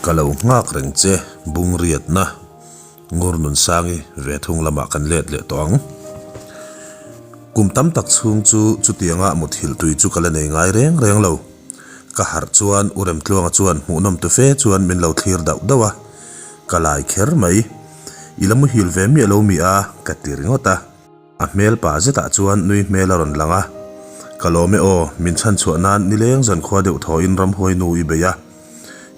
Ka lo nghak reng che Bungriatna Ngurnunsangi ve thung lamah kan let leh tawh ang. Kum tam tak chhung chu chutianga muthilh tui chu ka la nei ngai reng reng lo. Ka harh chuan U Remtluanga chuan hmuhnawm tu fe chuan min lo thlir dauh dauh a, ka lai kher mai. I la muhil ve miah lo mi a? ka ti ringawt a. A hmel pah zetah chuan nui hmel a rawn lang a, Ka lawm e aw, min chhan chhuah nan nileng zankhua deuh thawhin ramhuai nu i bei a.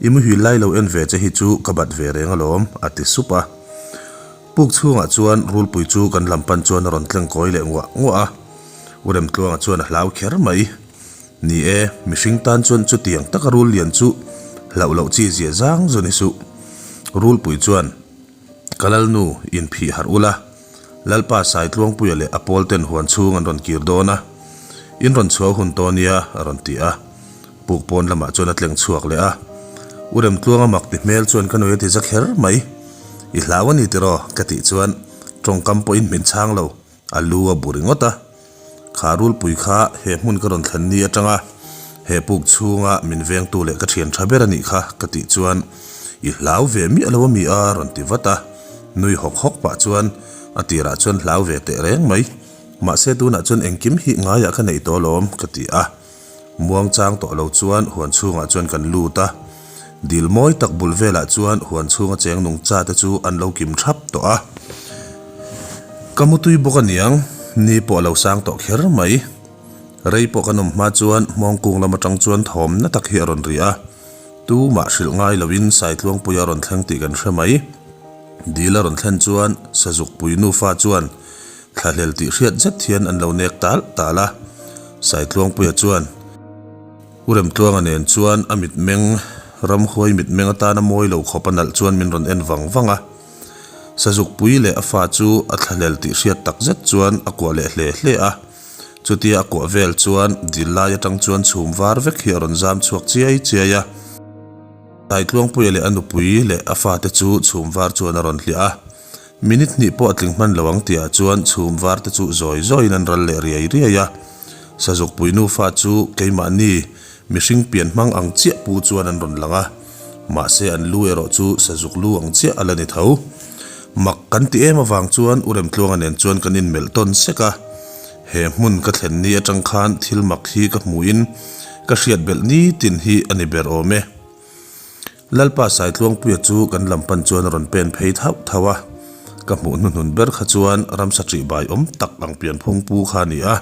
I muhil lai lo en ve che hi chu ka bat ve reng alawm, a ti sup a. Puk chhungah chuan rulpui chu kan lam pan chuan a rawn tleng kawi leh nguah nguah a. U Remtluanga chuan a hlau kher mai. Ni e, mihring tan chuan chutiang taka rul lian chu hlauh loh chi zia zang zu ni suh. Rulpui chuan, Ka lalnu, inphih harh ula. Lalpa Saitluangpuia leh a pawl ten huan chhung an rawn kir dawn a, in rawn chhuau hun tawh nia, a rawn ti a. Puk pawn lamah chuan a tleng chhuak leh a. U Remtluanga mak ti hmel chuan ka nui a ti za kher mai. I hlau a ni tiraw? ka tih chuan tawngkam pawhin min chhang lo, a lu a bu ringawt a. Kha rulpui kha he hmun ka rawn thlen ni atanga he puk chhunga min vengtu leh ka thian tha ber a nih kha ka tih chuan i hlau ve miah lo a mi a rawn ti vat a, nui hawk hawk pah chuan a tirah chuan hlau ve teh reng mai, mahse tunah chuan engkim hi ngaiah ka neih tawh alawm ka ti a. Muang chang tawh lo chuan huan chhungah chuan kan lut a, dil mawi tak bul velah chuan huan chhunga cheng nungcha te chu an lo kim thap tawh a. Ka mutui bawk aniang, ni pawh a lo sang tawh kher mai. Rei pawh kan awm hma chuan hmawngkung lam atang chuan thawmna tak hi a rawn ri a, tumah hrilh ngai loin Saitluangpuia a rawn thleng tih kan hre mai. Dil a rawn thlen chuan Sazukpui nufa chuan Thlahlel tih hriat zet hian an lo nek tal tal a, Saitluangpuia chuan U Remtluanga nen chuan a mitmeng ramhuai mitmeng atana mawi lo khawp a nalh chuan min rawn en vang vang a. Sazukpui leh a fa chu a thlahlel tih hriat tak zet chuan a kuah leh hle hle a. Chutia a kuah vel chuan dil lai atang chuan chhum var vek hi a rawn zam chhuak chiai chiai a. Saitluangpuia leh a nupui leh a fate chu chhum var chuan a rawn hliah a. Minute hnih pawh a tling hman lo ang tihah chuan chhum var te chu zawi zawiin an ral leh riai riai a. Sazukpui nufa chu keimahni mihring pian hmang ang chiah pu chuan an rawn lang a, mahse an lu erawh chu sazuk lu ang chiah a la ni tho. Mak kan ti em avang chuan U Remtluanga nen chuan kan inmelh tawn sek a. He hmun ka thlen ni atang khan thil mak hi ka hmuhin ka hriat belh nitin hi a ni ber awm e. Lalpa Saitluangpuia chu kan lam pan chuan a rawn pen phei thauh thauh a, ka hmuh hnuhnun ber kha chuan ramsa ṭih bai awm tak ang pianphung pu kha a ni a,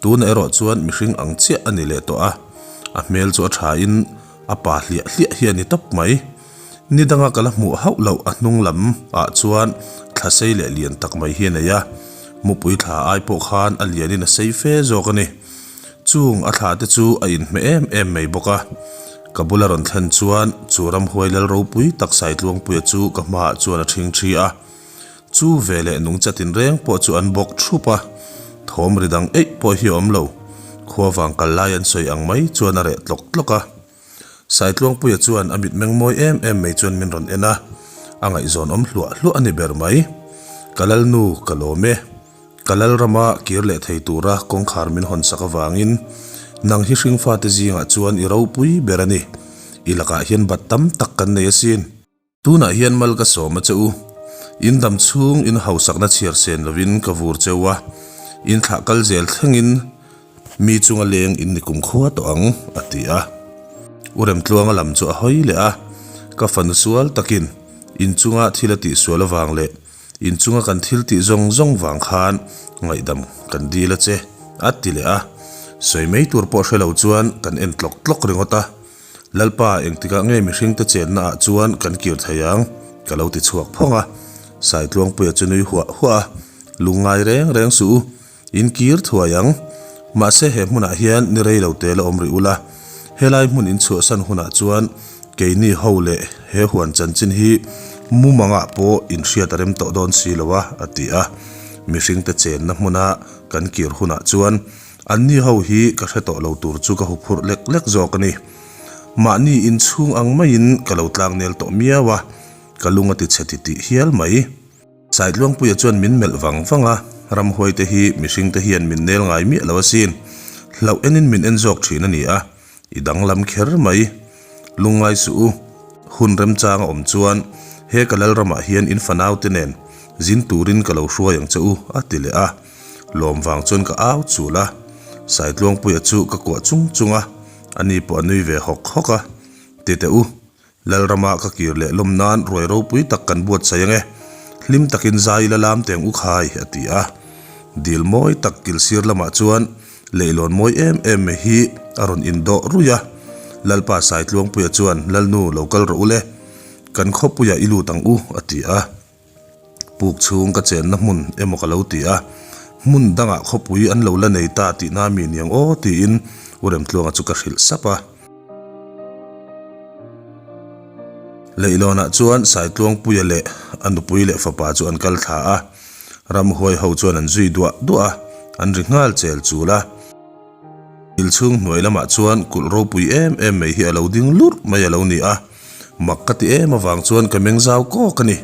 tunah erawh chuan mihring ang chiah a ni leh tawh a, a hmel chu a ṭhain a pa hliah hliah hi a ni tawp mai. Ni danga ka la hmuh hauh loh a hnung lam ah chuan thla sei leh lian tak mai hi a nei a, mupui thla ai pawh khan a lianin a sei fe zawk a ni. Chung a thla te chu a inhmeh em em mai bawk a. Ka bula rawn thlen chuan chu ramhuai lal ropui tak Saitluangpuia chu ka hmaah chuan a ṭhing ṭhi a. Chu veleh nungcha tinreng pawh chu an bawk ṭhup a, thawm ri dang eih pawh hi a awm lo. Khua vang kal lai an sawi ang mai chuan a reh tlawk tlawk a. Saitluangpuia chuan a mitmeng mawi em em mai chuan min rawn en a, a ngaihzawn awm hluah hluah a ni ber mai. Ka lalnu ka lawm e. Ka Lalrama kir leh thei tura kawngkhar min hawn sak avangin nang hi hringfate zingah chuan i ropui ber a ni. I lakah hian bat tam tak kan nei asin. Tunah hian mal ka sawm a che u. In dam chhung in hausakna chhiar sen lovin ka vur che u a, in thlah kal zel thlengin mi chunga leng in ni kum khua tawh ang, a ti a. U Remtluanga lam chu a hawi leh a, ka fanu sual takin in chunga thil a tihsual avang leh Inchunga kan thil tih zawng zawng vang khan ngaihdam kan dil a che, a ti leh a. Sawi mai tur pawh hre lo chuan kan en tlawk tlawk ringawt a. Lalpa, engtikah nge mihringte chenna ah chuan kan kir thei ang? Ka lo ti chhuak phawng a. Saitluangpuia chu nui huah huah a, Lungngai reng reng suh u. In kir thuai ang. Mahse he hmunah hian ni rei lo te la awm rih ula, helai hmun in chhuahsan hunah chuan keini ho leh he huan chanchin hi mumangah pawh in hriat a rem tawh dawn si lo a, a ti a. Mihringte chenna hmuna kan kir hunah chuan anni ho hi ka hre tawh lo tur chu ka huphurh lek lek zawk a ni. Mahni inchhung ang maiin ka lo tlangnel tawh miau a, ka lung a ti chhe titih hial mai. Saitluangpuia chuan min melh vang vang a, ramhuaite hi mihringte hian min nel ngai miah lo asin. Hlauh enin min en zawk thin a ni a, i danglam kher mai. Lungngai suh u. Hun remchang a awm chuan he ka lalramah hian in fanaute nen zin turin ka lo hruai ang che u, a ti leh a. Lawm vang chuan ka au chul a. Saitluangpuia chu ka kuah chung chung a, ani pawh a nui ve hawk hawk a. Ti teh u, Lalrama ka kir leh lawm nan ruai ropui tak kan buatsaih ang e, hlim takin zai ila lam teng u khai, a ti a. Dil mawi tak kil sir lamah chuan leihlawn mawi em em mai hi a rawn indawh ruih a. Lalpa Saitluangpuia chuan, Lalnu, lo kal rawh u le, kan khawpuiah i lut ang u, a ti a. Puk chhung ka chenna hmun emaw ka lo ti a, hmun dangah khawpui an lo la nei ta tihna mi niang aw tiin U Remtluanga chu ka hrilh sap a. Leihlawnah chuan Saitluangpuia leh a nupui leh fapa chu an kal thla a, ramhuai ho chuan an zui duah duah a, an ri nghal chel chul a. Thil chhung hnuai lamah chuan kulh ropui em em mai hi a lo ding lurh mai a lo ni a, mak ka ti em avang chuan ka meng zau kawk a ni.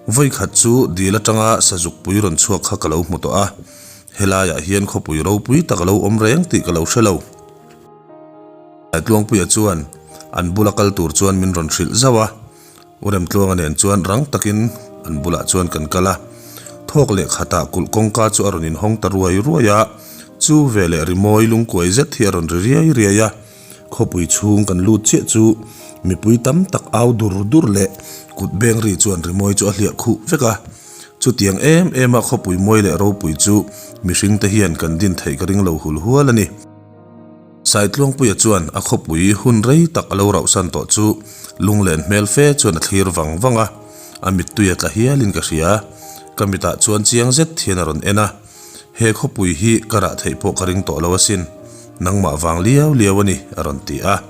Vawikhat chu dil atanga sazuk pui rawn chhuak kha ka lo hmu tawh a, helaiah hian khawpui ropui tak a lo awm reng tih ka lo hre lo. Tluangpuia chuan an bula kal tur chuan min rawn hrilh zauh a. U Remtluanga nen chuan rang takin an bulah chuan kan kal a, thawk leh khatah kulh kawngka chu a rawn inhawng ta ruai ruai a, chu veleh rimawi lungkuai zet hi a rawn ri riai riai a, khawpui chhung kan lut chiah chu mipui tam tak au dur dur leh kut beng ri chuan rimawi chu a hliah khuh vek a, chutiang em em a khawpui mawi leh ropui chu mihring te hian kan din theih ka ring lo hul hual a ni. Saitluangpuia chuan a khawpui hun rei tak a lo rauhsan tawh chu lunglen hmel fe chuan a thlir vang vang a, a mittui a tla hialin ka hria. Ka mitah chuan chiang zet hian a rawn en a, He khawpui hi ka rah theih pawh ka ring tawh lo asin, nangmah vang liau liau a ni, a rawn ti a.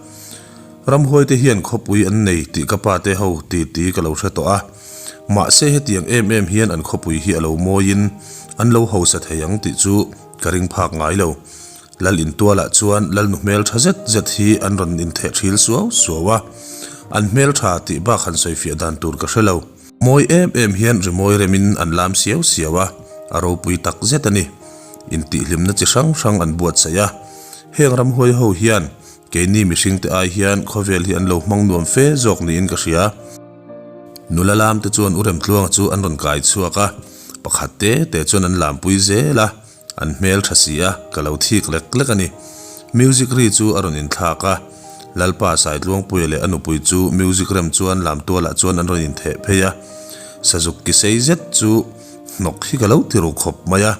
Ramhuaite hian khawpui an nei tih ka pate ho titi ka lo hre tawh a, mahse hetiang em em hian an khawpui hi a lo mawiin an lo hausa thei ang tih chu ka ring phak ngai lo. Lal intualah chuan Lalnu hmeltha zet zet hi an rawn intheh thil suau suau a, an hmeltha tih bak han sawifiah dan tur ka hre lo. Mawi em em hian rimawi remin an lam siau siau a, a ropui tak zet a ni. Intihhlimna chi hrang hrang an buatsaih a, heng ramhuai ho hian keini mihringte ai hian khawvel hi an lo hmang nuam fe zawk niin ka hria. Nula lamte chuan U Remtluanga chu an rawn kai chhuak a, pakhat te te chuan an lampui zel a. An hmel tha si a, ka lo thik lek lek a ni. Music ri chu a rawn inthlak a, Lalpa Saitluangpuia leh a nupui chu music rem chuan lamtualah chuan an rawn intheh phei a. Sazuk ki sei zet chu hnawk hi ka lo ti ru khawp mai a.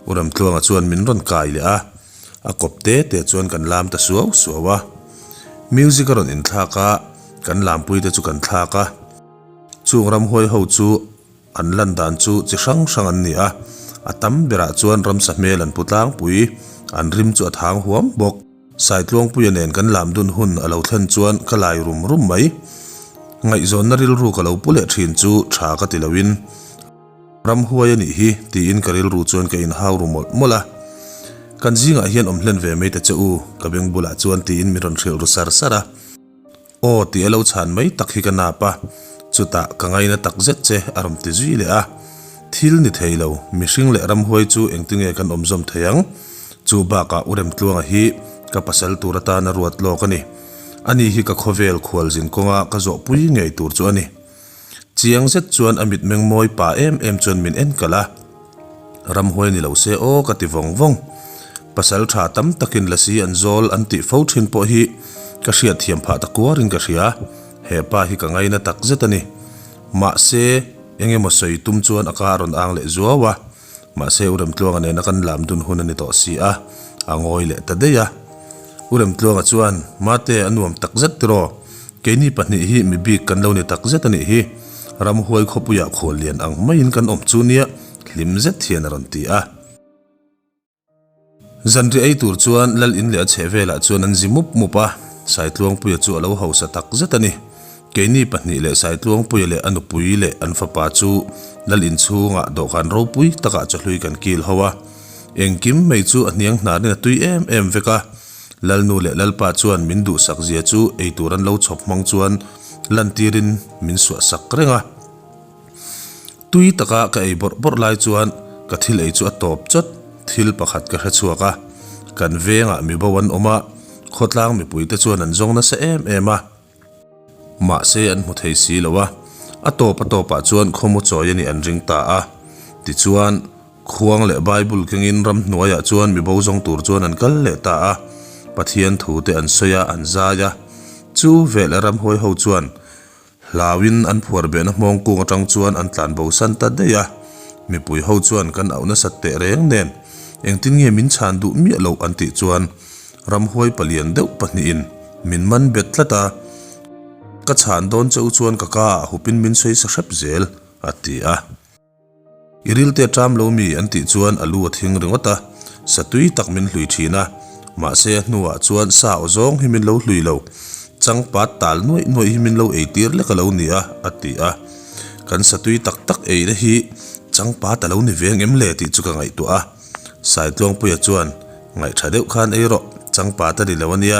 U Remtluanga chuan min rawn kai leh a, a kawp te te chuan kan lam ta suau suau a. Music a rawn inthlak a, kan lampui te chu kan thlak a. Chung ramhuai ho chu An lan dan chu chi hrang hrang an ni a, a tam berah chuan ramsa hmel an pu tlangpui, an rim chu a thang huam bawk. Saitluangpuia nen kan lam dun hun a lo thlen chuan ka lai rum rum mai. Ngaihzawnna rilru ka lo pu leh thin chu tha ka ti loin, Ramhuai a nih hi tiin ka rilru chuan ka inhau ru mawlh mawlh a. Kan zingah hian awm hlen ve mai ta che u, ka beng bulah chuan tiin min rawn hrilh ru sar sar a. Aw tih a lo chhan mai tak hi ka nap a, chutah ka ngaina tak zet che a rawn ti zui leh a. Thil ni thei lo, mihring leh ramhuai chu engtinge kan awm zawm thei ang? Chu bakah U Remtluanga hi ka pasal tur atana ruat lawk a ni. Ani hi ka khawvel khualzin kawnga ka zawhpui ngei tur chu a ni. Chiang zet chuan a mitmeng mawi pa em em chuan min en kalh a. Ramhuai ni lo se aw ka ti vawng vawng. Pasal tha tam takin lasi an zawl an tih fo thin pawh hi ka hriat thiam phah ta kuarin ka hria. He pa hi ka ngaina tak zet a ni. Mahse, eng emaw sawi tum chuan a ka a rawn ang leh zuau a. Mahse, U Remtluanga nena kan lam dun hun a ni tawh si a, a ngawi leh ta daih a. U Remtluanga chuan, Mate, a nuam tak zet tiraw? Keini pahnih hi mi bik kan lo ni tak zet a nih hi. Ramhuai khawpuiah khawl lian ang maiin kan awm chu nia, hlim zet hian a rawn ti a. Zanri ei tur chuan Lal in leh a chheh velah chuan an zi mup mup a, Saitluangpuia chu a lo hausa tak zet a ni. Keini pahnih leh Saitluangpuia leh a nupui leh an fapa chu Lal in chhungah dawhkan ropui takah chawhlui kan kil ho a. Engkim mai chu a hniang hnarin a tui em em vek a. Lalnu leh Lalpa chuan min duhsak zia chu eitur an lo chhawp hmang chuan lantirin min suahsak reng a. Tui taka ka ei bawrh bawrh lai chuan ka thil ei chu a tawp chawt, thil pakhat ka hre chhuak a. Kan vengah mibo an awm a, khawtlang mipuite chuan an zawng nasa em em a. Mahse an hmu thei si lo a, a tawp a tawpah chuan khawmu chawi a nih an ring ta a. Tichuan, khuang leh Bible kengin ramhnuaiah chuan mi bo zawng tur chuan an kal leh ta a, Pathian thu te an sawi a, an zai a. Chu veleh ramhuai ho chuan Hlauin an phuar behna hmawng kung atang chuan an tlan bo san ta daih a, mipui ho chuan kan auh nasat teh reng nen engtin nge min chhan duh miah loh an tih chuan ramhuai palian deuh pahnihin min man bet tlat a, ka chhan dawn che u chuan ka ka ah hupin min sawi sa hrep zel a ti a. I rilte a ṭam lo mi an tih chuan a lu a thing ringawt a, sa tui tak min hlui ṭhin a, mahse a hnuah chuan sa aw zawng hi min lo hlui lo, changpat tal nuaih nuaih hi min lo ei tir lek a lo ni a, a ti a. Kan sa tui tak tak eina hi changpat a lo ni veng em le tih chu ka ngaihtuah a. Saitluangpuia chuan, Ngaihṭha deuh khan ei rawh, changpat a ni lo a nia.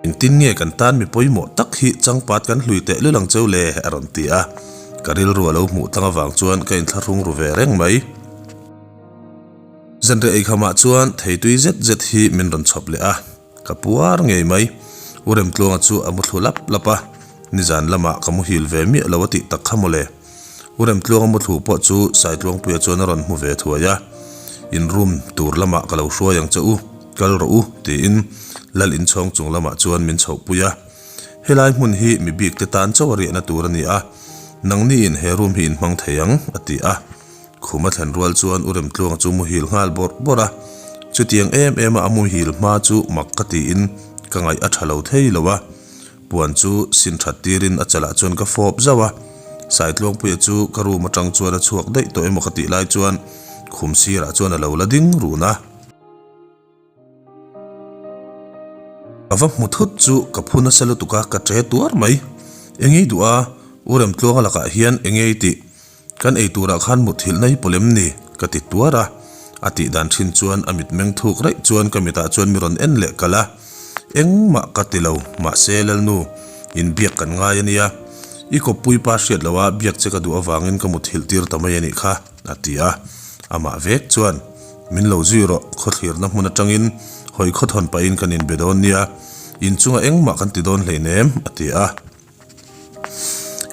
Engtin nge kan tan mi pawimawh tak hi changpat kan hlui teh lul ang cheu le? a rawn ti a, ka rilru a lo hmuh tlang avang chuan ka inthlahrung ru ve reng mai. Zanriah eikhamah chuan theitui zet zet hi min rawn chhawp leh a, ka puar ngei mai. U Remtluanga chu a mu thlu lap lap a, nizan lamah ka muhil ve miah lo a tih tak kha mawle. U Remtluanga muthlu pawh chu Saitluangpuia chuan a rawn hmu ve thuai a, In room tur lamah ka lo hruai ang che u, kal rawh u, tiin Lal inchhawng chung lamah chuan min chhohpui a. Helai hmun hi mi bik te tan chauh a riahna tur a ni a, nangniin he room hi in hmang thei ang, a ti a. Khum a thlen rual chuan U Remtluanga chu muhil nghal bawrh bawrh a, chutiang em em a a muhil hma chu mak ka tiin ka ngaih a tha lo thei lo a. Puan chu sin that tirin a chalah chuan ka fawp zauh a, Saitluangpuia chu ka room atang chuan a chhuak daih tawh emaw ka tih lai chuan khum sirah chuan a lo la ding run a. Ka va hmu thut chu ka phu nasa lutuk a, ka che tuar mai. Engei duh a, U Remtluanga lakah hian engei tih Kan ei turah khan muthilhna hi pawlem ni? ka ti tuar a. A tih dan thin chuan a mitmeng thuk raih chuan ka mitah chuan mi rawn en leh kalh a. Engmah ka ti lo, mahse Lalnu, inbiak kan ngai a nia. I kawppui pa hriat loha biak che ka duh avangin ka muthilh tir ta mai a nih kha, a ti a. Amah vek chuan, Min lo zui rawh, khawthlirna hmun atangin hawi khawthawn pahin kan inbe dawn nia. Inchunga engmah kan ti dawn hleinem, a ti a.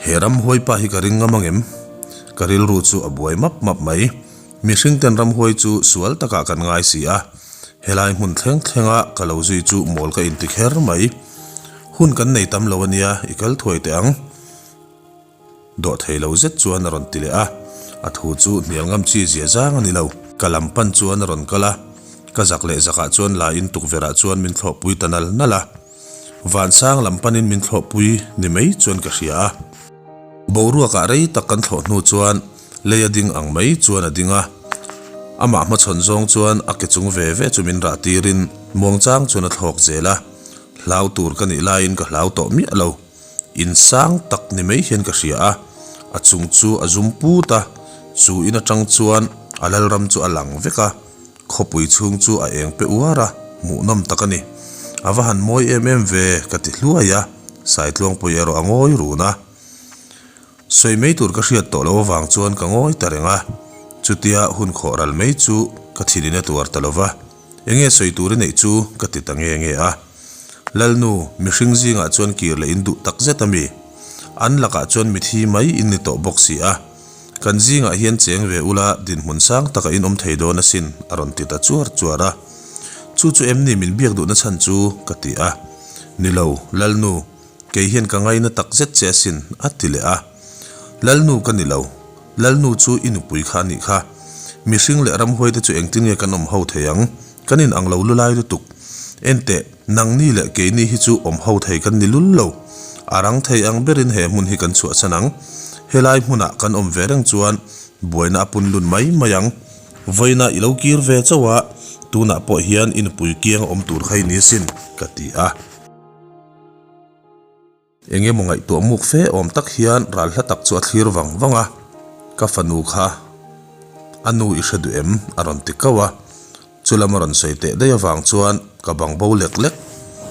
He ramhuai pa hi ka ring ngam angem? Ka rilru chu a buai map map mai. Mihring ten ramhuai chu sual takah kan ngai si a, helai hmun thleng thlenga ka lo zui chu mawl ka inti kher mai. Hun kan nei tam lo ania, i kal thuai teh ang. Dawh thei lo zet chuan a rawn ti leh a, a thu chu hnial ngam chi zia zang a ni lo. Ka lam pan chuan a rawn kal a, ka zak leh zakah chuan la in tukverh ah chuan min thlawhpui ta nal nal a. Vansang lam panin min thlawhpui ni mai chuan ka hria a. Boruakah rei tak kan thlawh hnu chuan lei a ding ang mai chuan a ding a. Amah hmachhawn zawng chuan a ke chung ve ve chu min rah tirin muangchang chuan a thlawk zel a. Hlau tur ka nih laiin ka hlau tawh miah lo. In sang tak ni mai hian ka hria a. A chung chu a zum put a, chu in atang chuan a lalram chu a lang vek a. Khawpui chhung chu a eng pe uar a, hmuhnawm tak a ni. A va han mawi em em ve, ka ti hluai a, Saitluangpui erawh a ngawi run a. Sawi mai tur ka hriat tawh loh avang chuan ka ngawi ta reng a, chutia hun khawh ral mai chu ka thilin a tuar ta lo va, enge sawi tur i neih chu ka ti ta nge nge a. Lalnu, mihring zingah chuan kir leh in duh tak zet a mi? An lakah chuan mithi mai in ni tawh bawk si a. Kan zingah hian cheng ve ula dinhmun sang taka in awm thei dawn asin, a rawn ti ta chuar chuar a. Chu chu em ni min biak duhna chhan chu? ka ti a. Ni lo, Lalnu, kei hian ka ngaina tak zet che asin, a ti leh a. Lalnu ka ni lo, Lalnu chu i nupui kha a nih kha. Mihring leh ramhuaite chu engtin nge kan awm ho thei ang? Kan in ang lo lulai lutuk. Enteh, nangni leh keini hi chu awm ho thei kan ni lul lo. A rang thei ang berin he hmun hi kan chhuahsan ang. Helai hmunah kan awm ve reng chuan buaina a pun lun mai mai ang. Vawiinah i lo kir ve chauh a, tunah pawh hian i nupui kiang a awm tur kha i ni asin, ka ti a. Eng emaw ngaihtuah muk fe awm tak hian ral hla tak chu a thlir vang vang a, Ka fanu kha a nu i hre duh em? a rawn ti kau a, chulam a rawn sawi teh daih avang chuan ka bang bo lek lek.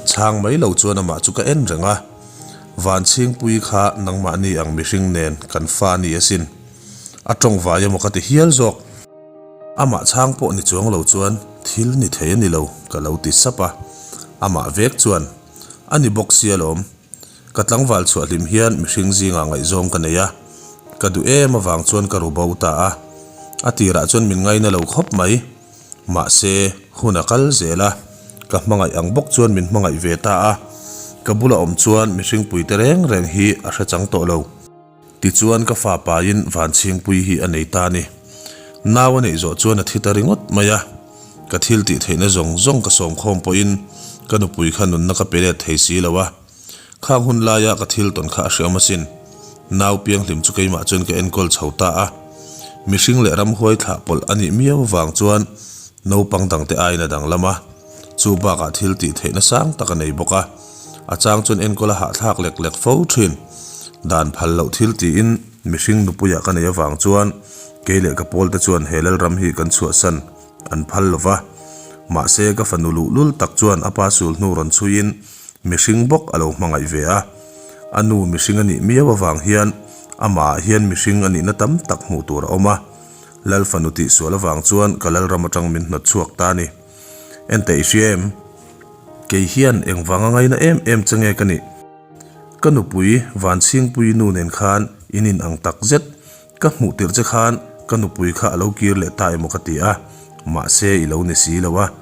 Chhang mai lo chuan amah chu ka en reng a, Vanchhingpui kha nangmahni ang mihring nen kan fa a ni asin. A tawng vai emaw ka ti hial zawk. Amah chhang pawh ni chuang lo chuan thil ni thei a ni lo ka lo ti sap a, amah vek chuan A ni bawk sia lawm. Ka tlangval chhuah hlim hian mihring zingah ngaihzawng ka nei a, ka duh em avang chuan ka ru bo ta a. A tirah chuan min ngaina lo khawp mai. Mahse, hun a kal zel a, ka hmangaih ang bawk chuan min hmangaih ve ta a. Ka bula awm chuan mihring puite reng reng hi a hre chang tawh lo. Tichuan ka fa pain Vanchhingpui hi a nei ta a ni. Nau a neih zawh chuan a thi ta ringawt mai a. Ka thil tih theihna zawng zawng ka sawm khawm pawhin ka nupui kha nunna ka pe let thei si lo a. Khang hun laia ka thil tawn kha a hreawm asin. Nau pianghlim chu keimah chuan ka enkawl chho ta a. Mihring leh ramhuai thlah pawlh a nih miau avang chuan naupang dangte aiin a danglam a. Chu bakah thil tih theihna sang tak a nei bawk a. A chang chuan enkawl a hahthlak lek lek fo thin. Dan phal loh thil tiin mihring nupuiah ka nei avang chuan kei leh ka pawlte chuan he Lalram hi kan chhuahsan an phal lo va. Mahse ka fanu luhlul tak chuan a pa sul hnu rawn chhuiin mihring bawk a lo hmangaih ve a. A nu mihring a nih miau avang hian amahah hian mihring a nihna tam tak hmuh tur a awm a. Lal fanu tihsual avang chuan ka Lalram atang min hnawt chhuak ta a ni. Enteh i hria em? Kei hian engvanga ngaina em em che nge ka nih? Ka nupui Vanchhingpui nu nen khan in in ang tak zet. Ka hmuh tirh che khan ka nupui kha a lo kir leh ta emaw ka ti a, mahse i lo ni si lo a.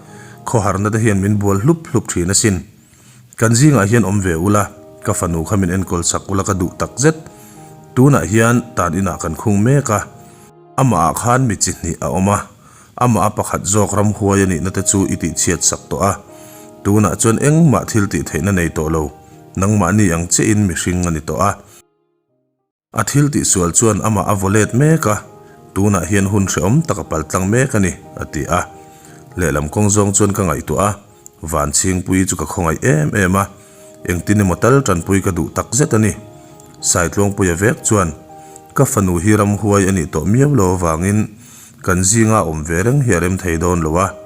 Khawharna te hian min bual hlup hlup thin asin. Kan zingah hian awm ve ula, ka fanu kha min enkawl sak ula ka duh tak zet. Tunah hian tan inah kan khung mek a. Amahah khan mi chi hnih a awm a, amah a pakhat zawk ramhuai a nihna te chu i tihchhiat sak tawh a. Tunah chuan engmah thil tih theihna nei tawh lo, nangmahni ang chiahin mihring a ni tawh a. A thil tihsual chuan amah a vaw let mek a, tunah hian hun hrehawm tak a paltlang mek a ni, a ti a. Lehlam kawng zawng chuan ka ngaihtuah a, Vanchhingpuii chu ka khawngaih em em a, engtin emaw tal tanpui ka duh tak zet a ni. Saitluangpuia vek chuan, Ka fanu hi ramhuai a nih tawh miau lo avangin kan zinga awm ve reng hi a rem thei dawn lo a,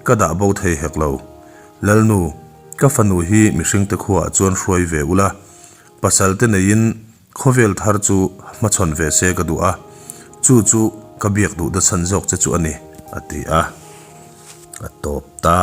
ka dah bo thei hek lo. Lalnu, ka fanu hi mihringte khuaah chuan hruai ve ula, pasalte neiin Khawvel thar chu hmachhawn ve se ka duh a, chu chu ka biak duh da chhan zawk che chu a ni, a ti a, a tawp ta.